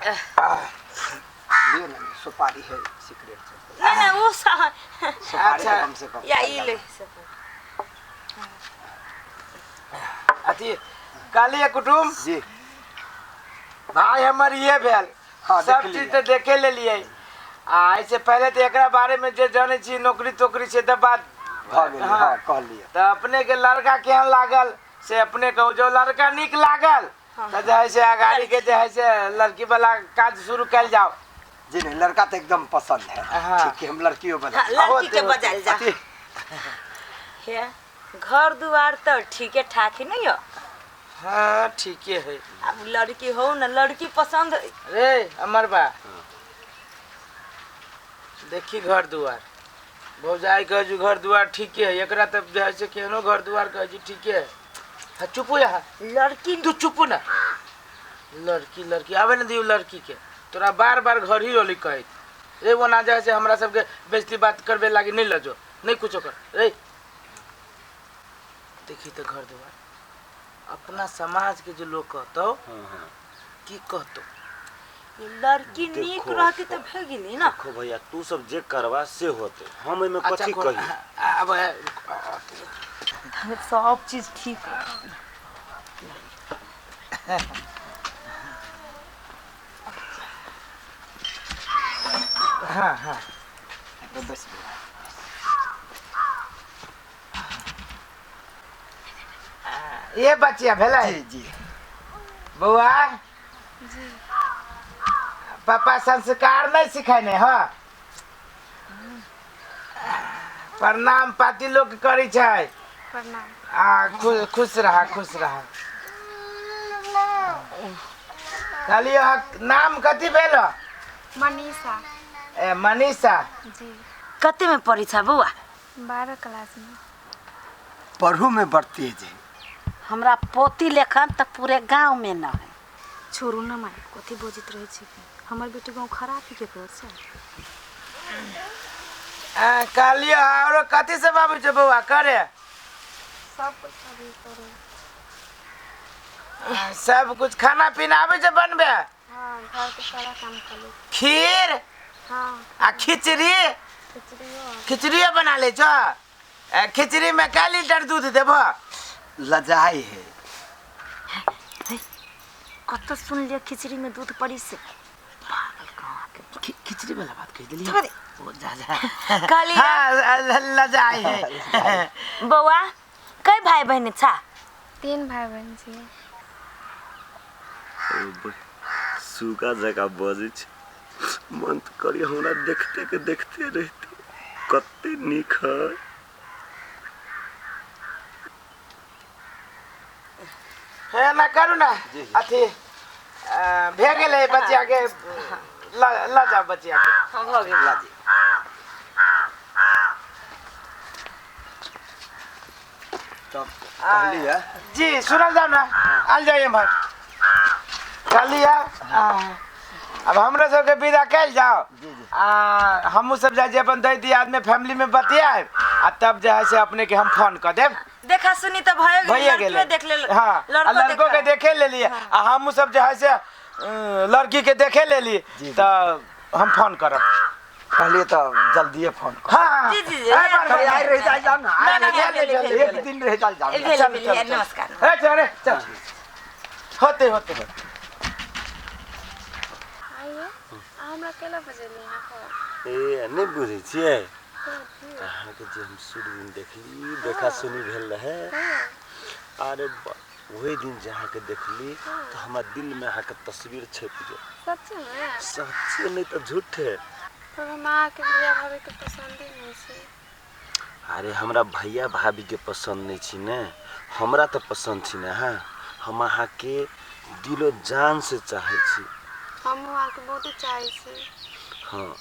लियो ना, सुपारी है, सिगरेट सब। नहीं नहीं, वो सुपारी अच्छा। तो कम से कम या ई ले सब। अथी कहलिए कुटुम जी। भाई हमर ये भेल। हाँ, सब देख चीज लियै। तऽ देखे लेलियै। आ एहिसँ पहिले तऽ एकरा बारेमे जे जानै छी, नौकरी तोकरी छै तऽ बात भऽ गेलै। हाँ। हाँ, कहलियै। तऽ अपनेके लड़का केहन लागल से अपने कहू। जो लड़का नीक लागल तऽ जे है से अगाड़ीके जे है से लड़की वाला काज शुरू कयल जाओ। जी नहीं, लड़का तो एकदम पसंद है। हाँ। ठीक है, हम लड़कियों बता हाँ, लड़की के होते, होते। बजायल जा। अथी हे, घर दुआर तऽ ठीके ठाक ही नहीं हो? हाँ, ठीके है। अब लड़की हो न, लड़की पसंद। रे अमर बा, देखी घर दुआर, भौजाई कहे जो घर दुआर ठीके है। एकरा तऽ जे है से केहनो घर दुआर कहे जी ठीके है। हाँ, चुप हो यहाँ। लड़की तू चुप ना। लड़की लड़की आबे न दियौ लड़की के। तोरा बार बार घर ही रहली कहैत रे, ओना जे है से हमरा सबके बेइज्जती बात करबे लागी नहीं लजो, नहीं कुछो कर रे। देखी तऽ घर दुआर, अपना समाज के जे लोग कहतौ की कहतौ? ये लड़की नीक देखो, रहती तऽ भे गेली ना। देखो भैया, तू सब जे करबा से होते, हम एहिमे अच्छा कथी कही? अब सब चीज ठीक। हाँ हाँ, बस। ये बचिया भेलै? जी जी। बौआ पापा संस्कार नहीं सिखेने ह? प्रणाम पाती लोग करै छै। प्रणाम। आ खुश रहा, खुश रहा। कहलियै नाम कथी भेल? मनीषा। ए मनीषा। जी। कते में पढ़ै छ बौआ? 12 क्लास में। पढ़ू में बड़ तेज है। हमरा पोती लेखन तऽ पूरे गाँव में न है। छोड़ू ना माय, कथी बजैत रहै छी? हमर बेटी गाँव खराब ही के कर छै। आ, कहलियै आरो कथी सब आबै छै बौआ करे? सब कुछ अभी करे। आ, सब कुछ खाना पीना आबै छै बनबे? हाँ, घर के सारा काम कर ले। खीर? हाँ। आ खिचड़ी? खिचड़ियो। खिचड़ियो बना ले छ? आ, खिचड़ी में कै लीटर दूध देबह? लजाई है। कत सुन लिया खिचड़ी में दूध पड़ी से? पागल कहाँ के। खिचड़ी वाला बात कह दिली। छोड़ दे। ओ जा जा। कहलियै हाँ, लजाई है। बौआ कै भाई बहिन छा? 3 भाई बहन छी। सुगा जकाँ बजै छै, मन तऽ करी हमरा देखते के देखते रहते, कते नीक है। हे ना करू ना अथी भे गेलै बचिया के, ल जाओ बचिया के। हाँ, भऽ गेल। ला जी। तब कहलियै जी सुनल जाओ ना, आल जाओ एम्हर। कहलियै अब हमरा सबके विदा कयल जाओ। जी जी। आ हमहूँ सब जाइ छी अपन दै दियाद में फैमिली में बतियाब आ तब जे है से अपने के हम फोन कऽ देब। देखा सुनी तऽ भए गेल। भइए लड़कियो गेलै। देख लेल? हाँ, आ लड़को लड़को के देखा। देखे लेलियै आ हमहूँ सब जे है से लड़की के देखे लेली, जी। तऽ हम फोन करब। कहलियै तऽ जल्दिए फोन कर। हाँ हाँ। जी, जी, जी। ए, बार, बार, आइ रहि जाय जाउ ना, आइ ना, ना, रहि भेल, जाउ, भेल, एक दिन रहि जाय जाउ ना। भेल, चल, भेल, चल, चल। नमस्कार। ए, चल रे, चल। होते होते होते। आइए, हमरा केला बजेली अहाँ? ए नहि बुझै छियै अहाँके जे हम शुरू दिन देखली, देखा सुनी भेल रहै। अरे ओहि दिन जे अहाँके देखली तऽ हमरा दिलमे अहाँके तस्वीर छपि गेल। सच्चे में? सच्चे नहि तऽ झूठे? पर हम अहाँके भैया भाभी के पसंद ही नहीं छी। अरे हमरा भैया भाभीके पसन्द नहि छी ने, हमरा तऽ पसन्द छी ने। अहाँ, हम अहाँके दिलो जान से चाहै छी। हमहूँ अहाँके बहुते चाहै छी। हाँ,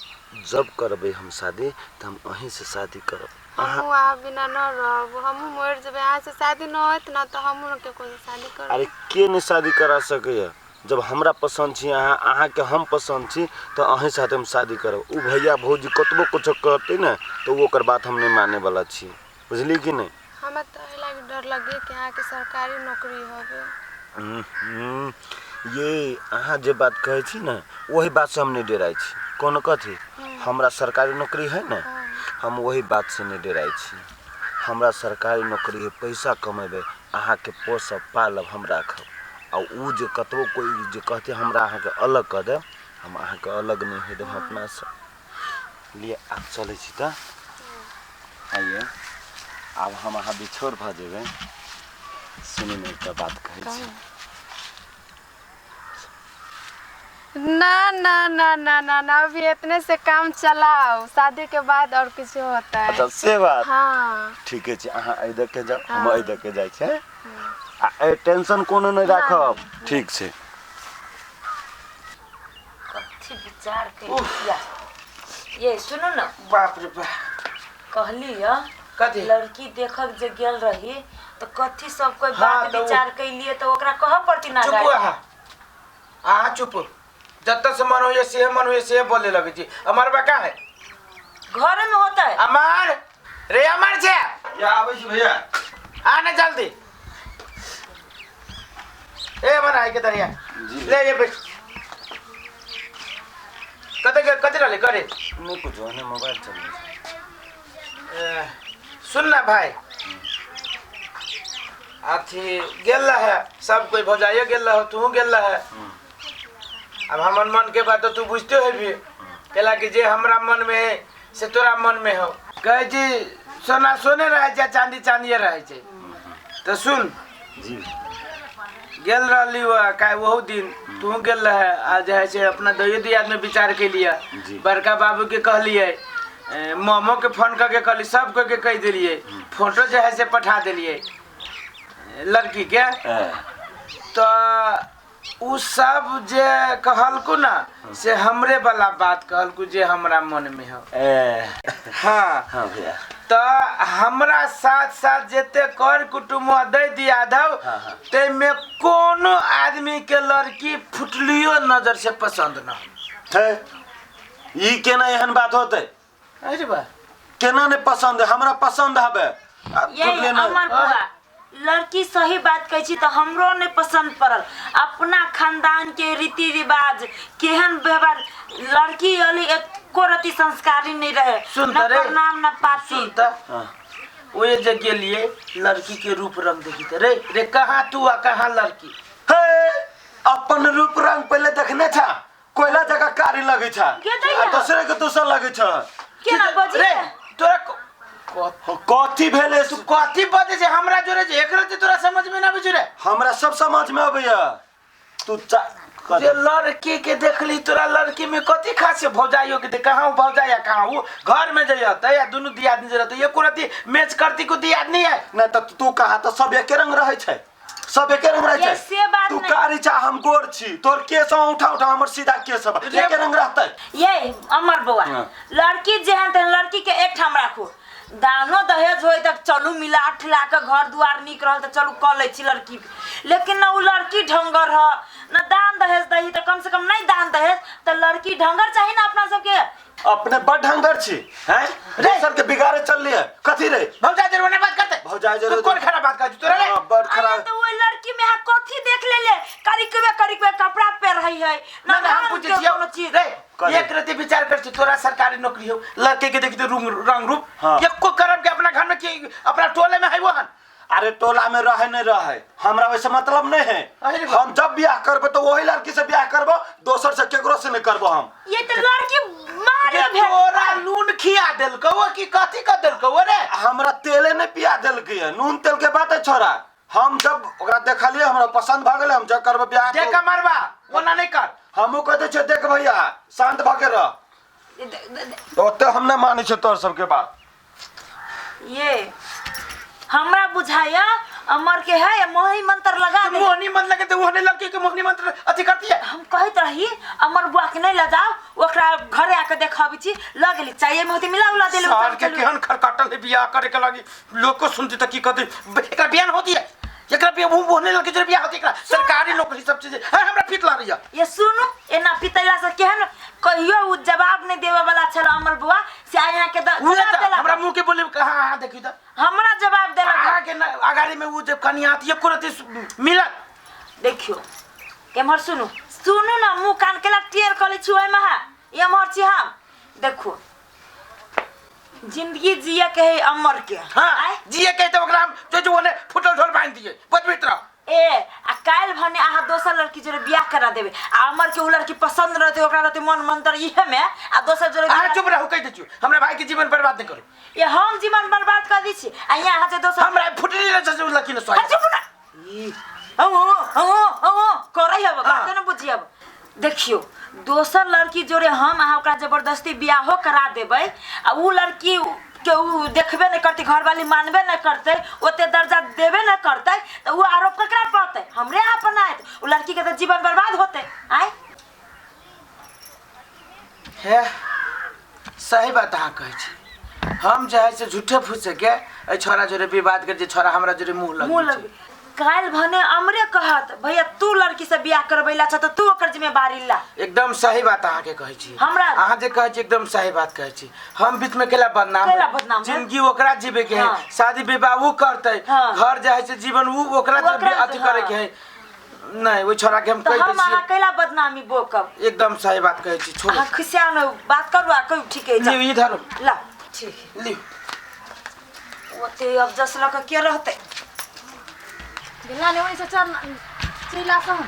जब करबै हम शादी तऽ हम अहीँसँ शादी करब। अहाँ हमहूँ अहाँ बिना न रहब, हमहूँ मरि जेबै। अहाँ से शादी न होत न तऽ हमहूँ न केकरो से शादी करब। अरे के नहि शादी करा सकैए? जब हमरा पसन्द छी अहाँ, अहाँके हम पसन्द छी, तऽ अहीँ साथे हम शादी करब। ओ भैया भौजी कतबो कुछो कहतै ने तऽ ओ ओकर बात हम नहि मानैवला छी, बुझली कि नहि? हमरा तऽ एहि लागी डर लगे कि अहाँके सरकारी नौकरी होबे। हम्म, हम्म, ये अहाँ जे बात कहै छी ने ओहि बातसँ हम नहि डराइ छी। कोनो कथी, हमरा सरकारी नौकरी है ने, हम ओहि बातसँ नहि डराइ छी। हमरा सरकारी नौकरी है, पैसा कमेबै, अहाँके पोसब पालब, हम राखब। आ ओ जे कतबो कोइ जे कहतै हमरा अहाँके अलग कऽ देब, हम अहाँके अलग नहि होइ देब अपनासँ। लिए आब चलै छी तऽ। आइए आब हम अहाँ बिछोड़ भऽ जेबै। सुनू ने, एकटा बात कहै छी। ना ना ना ना ना ना, अभी इतने से काम चलाओ, शादी के बाद और कुछ होता है। अच्छा से बात। हाँ। ठीके छै, अहाँ एहि दऽ के जाउ, हम एहि दऽ के जाइ छै। आ ए टेंशन कोनो नहि राखब, ठीक छै। कथी विचार कैलिया ये, सुनू ने। बाप रे बाप। कहली ह कथी? लड़की देखक जे गेल रही तऽ कथी सब कोई हाँ, बात तऽ उ- विचार कैलिए तऽ ओकरा कहऽ पड़ती ना। चुप। गाड़ी। अहाँ अहाँ चुप, जतऽ से मन होइए से मन होइए से बोले लगै छी। अमर बा का है? घरे में होता है। अमर रे, अमर छे। या आबै छी भैया। आ ना जल्दी। ए अमर, आइ के दरिया ले ये बैठ। कते कते रहले करे? नहि कुछो, ने मोबाइल चलबै छै। ए, सुन ना भाई, अथी गेल रहे सब कोई, भौजाइयो गेल रहे, तू गेल रहे। अब हमर मन के बात तो तू बुझते हो भी, कैला कि जे हमरा मन में है से तोरा मन में हो। कहे छी सोना सोने रहे छै, चांदी चांदिए रहे छै। तो सुन। जी। गेल रहली वह का वहू दिन तू गेल रहे, आ जे है से अपना दैयो दियाद में विचार के लिए जी। बड़का बाबू के कहलिए, मामो के फोन करके कहली, सब कोई के कह दिलिए, फोटो जे है से पठा दिलिए लड़की के। तो उ सब जे कहलकू ना से हमरे वाला बात कहलकू जे हमरा मन में हो। ए, हाँ। हाँ भैया। तो हमरा साथ साथ जते कर कुटुम्ब दै दिया दौ, हाँ, हाँ। ताहिमे कोनो आदमी के लड़की फुटलियो नजर से पसंद न हो। हे, ई केना एहन बात होतै? अरे बा। केना नहि पसंद है? हमरा पसंद हबे। आ, ये फुटले नहि। अमर बुआ, लड़की सही बात कहै छी तऽ हमरो नहि पसंद पड़ल। अपना खानदान के रीति रिवाज केहन व्यवहार, लड़की अली एको रति संस्कारी नहीं रहे। सुन न त रे। प्रणाम न पाती। सुन त। हाँ। ओए जे गेलिए लड़की के रूप रंग देखी त रे रे, कहाँ तू आ कहाँ लड़की। हे, अपन रूप रंग पहिले देखने छा? कोयला जगह कारी लगै छा। के दैया? आ दोसरे के दोसर लगै छा। केना बजी? रे तोरा कथी भेलै? तू कथी बजे छै हमरा जोरे जे एक रति तोरा समझ में ना आबै छौ रे? हमरा सब समझ में अबैया। तू चा जे लड़की के देखली, तोरा लड़की में कथी खासियत? भौजाइयो के देख, कहाँ भौजाइया कहाँ वो घर में जइयते या दुनू दियादनी जे रहते, एको रति मैच करती को दियादनी है। नहि तऽ तू कहा तऽ सब एके रंग रहै छै, सब एके रंग रहै ये छै। से बात तू नहि। कारी छा, हम गोर छी, तोर केस उठा उठा, हमर सीधा केस हब, एके रंग रहतै? ये अमर बौआ, हाँ। लड़की जेहन तेहन, लड़की के एक ठाम राखू, दानो दहेज होय तऽ चलू मिला ठिला के घर दुआर नीक रहल तऽ चलू कऽ लै छी लड़की, लेकिन न उ लड़की ढंगर ह न दान दहेज दही तऽ कम से कम नहीं दान दहेज तऽ लड़की ढंगर चाही ना अपना सबके। अपने बड़ ढंगर छी हैं, दोसर के बिगाड़े चलली है कथी रे? भौजाई जरूर ना बात करते। भौजाई जरूर। तू कौन खराब बात कर तोरा रे? हाँ, बड़ अरे खराब। तो वो लड़की में यहाँ कथी देख ले ले, करिकबे करिकबे कपड़ा पेर रही है। ना ना, हम रंग पूछे के छियौ कोनो चीज रे। करे। एक रति विचार कर छी, तोरा सरकारी नौकरी हो, लड़के के देखी तो रंग रंग रूप, हाँ। एको करम के अपना घर में की अपना टोले में है वो हन। अरे टोला में रहे नहीं रहे हमरा वैसे मतलब नहीं है। अरे बा। हम जब ब्याह करबे तो वही लड़की से ब्याह करबो, दोसर से केकरो से नहीं करबो हम। ये तो लड़की मारे जे भेल। तोरा नून खिया देलकौ वो की कथी कर देलकौ वो रे? हमरा तेले नहीं पिया देलकै है, नून तेल के बात है छोरा। हम जब ओकरा देखलिए हमरा पसंद भऽ गेलै, हम जब करबे ब्याह देख तो मरबा ओना नहीं कर। हमहूँ कह दै छियै, देख भैया शांत भऽ के रह, ओते हम नहि मानै छियै तोहर सबके बात। ये हमरा बुझाया अमर के है या मोही मंत्र लगा तो दे। मोहनी मंत्र लगे तो ओहने लड़की के मोहनी मंत्र अथी करती है। हम कहैत रही अमर बुआ के नहीं लजाओ, ओकरा घरे आके देखाबै छी, लऽ गेली चाय में होती मिला उला देले। सार के केहन खरकाटल है, बियाह करे के लगी लोग को सुनती त की कहती, एकरा बियाह होती है, एकरा बियाह वो ओहने लड़की जो बियाह होती, एकरा सरकारी नौकरी सब चीज है, हमरा फिट ला रही है। ये सुनू, एना पितैला से केहन कहियो उ जवाब नहीं देवे वाला छल अमर बुआ से, आइ यहाँ के उहे जवाब त देलक। हमरा मुंह के बोले कहाँ अहाँ देखी त हमरा जवाब देलक। अहाँ के अगाड़ी में उ जब कनिया आती एको रति मिलत। देखियो एम्हर सुनू सुनू ना मुँह कान केला टेर कऽ लै छी ओहिमे अहाँ एम्हर छी हम देखू जिंदगी जिए के है अमर के हाँ आय जिए के तो ओकरा हम जो जो ओने फुटल ढोल बांध दिए बतबैत रह ए आ काल्हि भने अहाँ दोसर लड़की जोड़े बियाह करा देबै आ अमर के उ लड़की पसंद रहतै ओकरा रहतै मन मंतर इहे में आ दोसर जोड़े अहाँ बियाह चुप रहू कहि दै छियौ हमरा भाई के जीवन बर्बाद नहि करू ये हम जीवन बर्बाद कर दै छी आ यहाँ अहाँ जे दोसर हमरा फुटली रहै छै ओ लड़की ने आ सोहाइ चुप ना हँ हँ हँ करै हब हाँ। बाते न बुझियब देखियौ दोसर लड़की जोड़े हम अहाँ ओकरा जबरदस्ती बियाहो करा देबै आ उ लड़की के उ देखबे नहि करतै घरवाली मानबे नहि करतै ओते दर्जा देबे नहि करतै तऽ उ आरोप ककरा पड़तै हमरे अहाँ पर ना आयत उ लड़की के तऽ जीवन बर्बाद होतै आँय हे सही बात अहाँ कहै छी हम जे है से झूठे फूसे के एहि छोरा जोरे विवाद कर जे छोरा हमरा जोरे मुँह लग मुँह लग काल्हि भने अमरे कहत भैया तू लड़की से बियाह करबै ला छ तऽ तू ओकर जिम्मेवारी ला एकदम सही बात अहाँके कहै छी हमरा- अहाँ जे कहै छी एकदम सही बात कहै छी हम बीच में केला बदनाम केला बदनाम है? जिंदगी ओकरा जीवे के है हाँ। शादी विवाह ऊ करतै हाँ। घर जे है से जीवन ऊ ओकरा ओकरा- अथी करे के है नहीं ओहि छोरा के हम तऽ कहि दै हम अहाँ छियै कैला बदनामी बोकब एकदम सही बात कहै छी छोड़ू अहाँ खिसिया न बात करू आ कहू ठीक है लिउ ई धरू ला ठीक है लिउ ओते अब जस लऽ कऽ के रहतै गेला ने ओहि से चल चिल्ला कहूँ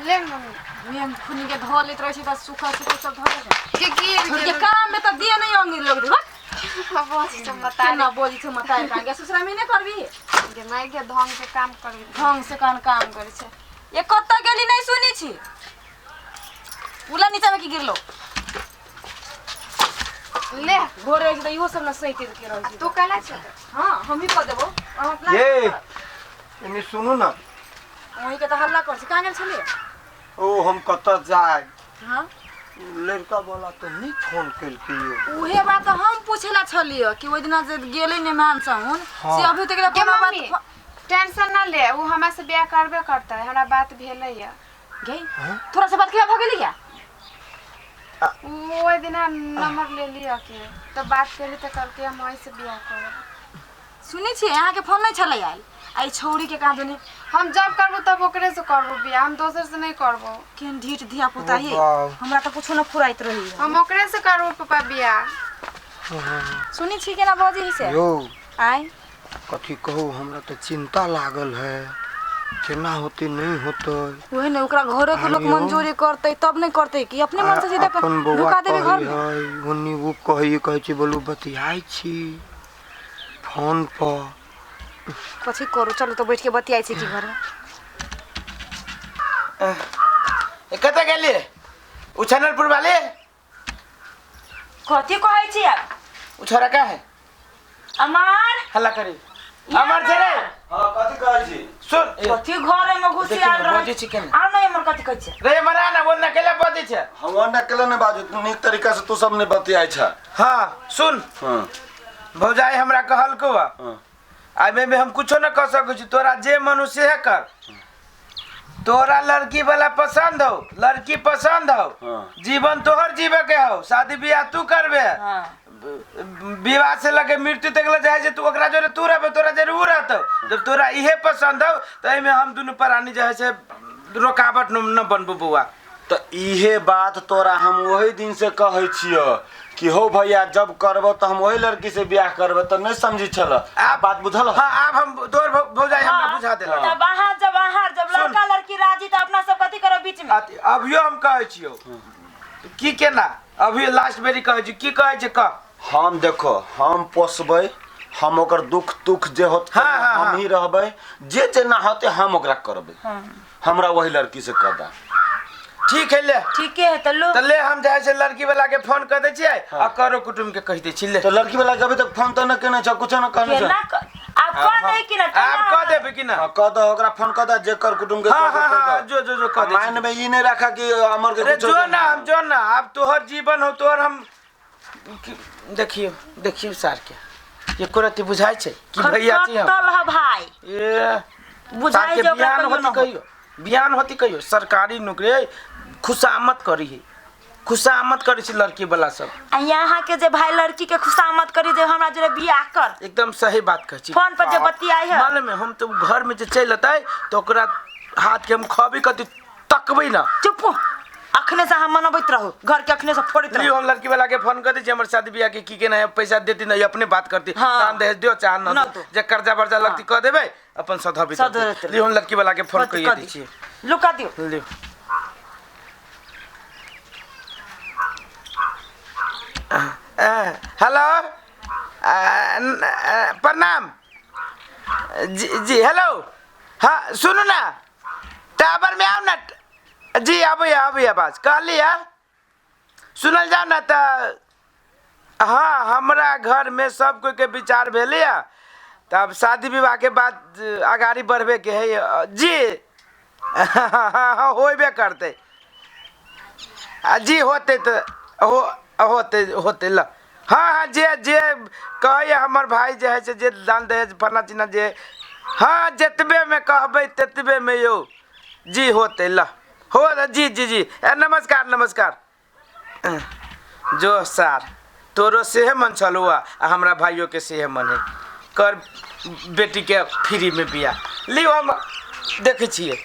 ले मम्मी भूमि खुनी के धो लेत रहै छै तऽ सूखा सूखा सब धो लेत के गिर छोड़ के गेल काम में तऽ दिए नहीं अंगी लोग देबा बहुत सब बता केना बोली छै मताई कान ससुरा में नहीं करबी गे माय के ढंग से काम करबी ढंग से कान काम करे छै ये कत्ता गेली नहीं सुनी छी उला नीचा में की गिरलो ले भोरे होइ छै तऽ इहो सब न सैते के रहै छै तू कला छ हां हम भी कऽ देबो अहाँ अपना ये एने सुनू ना वहीं के तऽ हल्ला कर छै कहाँ गेल छलियै ओ हम कतऽ जाय हां लड़का वाला तऽ नहि फोन केलकै यौ उहे बात तऽ हम पूछेला छलियै कि ओहि दिना जे गेलै मेहमान सहुन से अभी तक के कोनो बात मम्मी टेंशन ना ले वो हमरा से बियाह करबे करतै हमरा बात भेलै या गई थोड़ा सा बात किया भऽ गेली या वो ओहि दिना नंबर ले लिअ के तो बात केली तऽ कहलकै हम वहीं से बियाह करब सुनै छियै अहाँके फोन नहि छलै आयल आ ई छौड़ी के कहाँ देने हम जब करबो तब ओकरे से करबो बियाह हम दोसर से नहीं करबो केहन ढीठ धिया पुता हे ओ बाप। हमरा तऽ कुछो न फुराइत रही हम ओकरे से करबो पापा बियाह सुनै छी केना बजै से यौ आय कथी कहू हमरा तऽ चिंता लागल है केना होतै नहि होतै ओहे ने ओकरा घरे के लोग आइयो। मंजूरी करतै तब नहि करतै कि अपने मन से सीधा अपन बौआ ढुका देबै कहै घर में है ओन्नी ओ कहै कहै छै बोलू बतियाइ छी फोन पर कथी करू चलू तऽ बैठ के बतियाइ छी की घर में ए, कतऽ गेलियै ओ चैनलपुर वाले कथी कहै छी आब ओ छोरा का है अमर हल्ला करी अमर छै रे हाँ कथी कहै छी सुन ए, कथी घरे में घुसी देखी आयल ने, रहै बजै छी केना। आउ ने एमर कथी कहै छै रे मरा ना वो नकेला बजै छै हम ओना केला नहि बाजू तू नीक तरीका से तू सब नहि बतियाइ छ हाँ सुन हाँ भौजाई हमरा कहलको बा हाँ आइमे भी हम कुछो न कह सकै छी तोरा जे मन हो सेहे कर तोरा लड़की वाला पसंद हो लड़की पसंद हो हाँ। जीवन तोहर जीवे के हो शादी बियाह तू करबे हाँ विवाह से लगे मृत्यु तक ले जाए जे तू ओकरा जोरे तू रहबे तोरा जोरे ऊ रहतौ जब तोरा इहे पसंद हो तो एहिमे हम दुनू प्राणी जे है से रुकावट न न बनबू बौआ तऽ इहे बात तोरा हम ओही दिन से कहै छियौ कि हो भैया जब करबो तऽ हम ओही लड़की से बियाह करबै तऽ नहि समझी छल आब बात बुझल हाँ आब हम तोर भौजाई हमरा बुझा देलक तब अहाँ जब अहाँ जब सुन। लड़का लड़की राजी तऽ अपना सब कथी करब बीच में अभियो हम कहै छियौ की केना अभी लास्ट बेरी कहै छी की कहै छै कह हम देखो हम पोसबै हम ओकर दुख दुख जे होत हाँ, हाँ, हम हाँ। ही रहबै जे जेना होतै हम ओकरा करबै हमरा वही लड़की से कह दा ठीक है ले ठीके है तऽ लो तऽ ले हम जाइ छै लड़की वाला के फोन कर दै छियै आ करो कुटुम के कहि दै छी ले तऽ लड़की वाला के अभी तक फोन तऽ नहि केने छ कुछो नहि कहने छ केना आब कह दे कि ना आब कह देबै कि ना हाँ, कह दो ओकरा फोन कह दो जे कर कुटुम के हाँ कह हाँ दो, कह हाँ दो। जो जो जो कह दै माइन में ई नहीं रखा कि अमर के अरे कुछो जो ना हम जो ना आब तोहर जीवन हो तोहर हम देखियौ देखियौ सार के एको रत्ती बुझाइ छै कि भैया छी हम खटल है भाई ए बुझाइ सार के जे ओकरा बियान कहियो होती न हो। कहियो बियान होती कहियो सरकारी नौकरी खुशामद करी है खुशामद करी छै लड़की वाला सब आ यहाँ के जे भाई लड़की के खुशामद करी जे हमरा जोरे बियाह कर एकदम सही बात कहै छी फोन पर जे बतियाइ है मालूम है हम तो घर में जे चलि अतै तऽ ओकरा हाथ के हम खबी कथी तकबै ना। चुप, अखने से हम मनबैत रहू, घर के अखने से फोड़ैत लियो रहू। हम लड़की वाला के फोन कर दै छी, हमर शादी बियाह के की केना है, पैसा देती नहीं, अपने बात करती। हाँ। दान दहेज दियो चाहे न न दियो। दो। जे कर्जा वर्जा लगती कह देबै, अपन सधबी। सधबैत। लियो, हम लड़की वाला के फोन कऽ कर दै छी। लुका दियो। लियो। हेलो, प्रणाम जी। जी हेलो, हाँ सुनू ना, टावर में आओ ना जी। आबै आबै आवाज कहली है, सुनल जाओ ना। तऽ हाँ, हमरा घरमे सब कोई के विचार भेलै तऽ अब शादी विवाह के बाद अगाड़ी बढ़बे के है जी। हाँ, होबे करतै आ जी, होतै तऽ हो होतै होतै ल। हाँ हाँ, जे जे कहैए हमर भाई जे है से जे दान दहेज फलना चिलना जे, हाँ, जतबेमे कहबै ततबेमे यौ जी होतै ल, हो जी जी जी। ए नमस्कार नमस्कार। जो सार, तोरो सेहे मन छलौ आ हमरा भाइयोके सेहे मन है, कर बेटीके फ्रीमे बियाह। लियौ, हम देखै छियै।